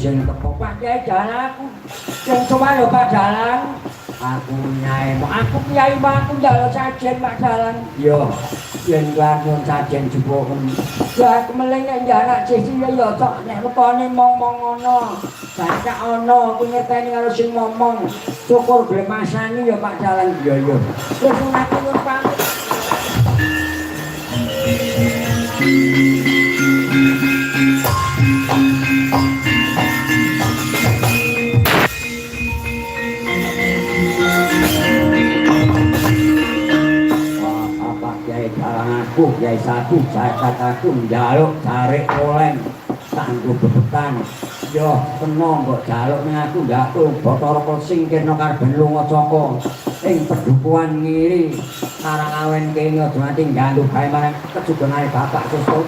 sing teko Pak Kiai Dalang aku. Sing sowan lho Pak Dalang. Aku nyai, aku kiai aku njaluk sajen Pak Dalang. Yo, yen kelar nyuwun sajen jupuken. Ya aku meling nek njalak sisi ya tok nek wetone mong-mong ngono. Baca ana aku ngerteni karo sing ngomong. Syukur gelem masani ya Pak Dalang. Iya iya. Wis aku nyuwun pamit. Wah, apa Kiai Dalang aku, Kiai Satu, zakat aku njaluk jarik oleng kanggo bebetan. Yo, kena mbok jaluk ning aku ndak Bathara Singkirna karben lunga caka ing pedukuhan ngiri Karangawen kene aja nganti ganggu gawe marang kejugenane Bapak Susto.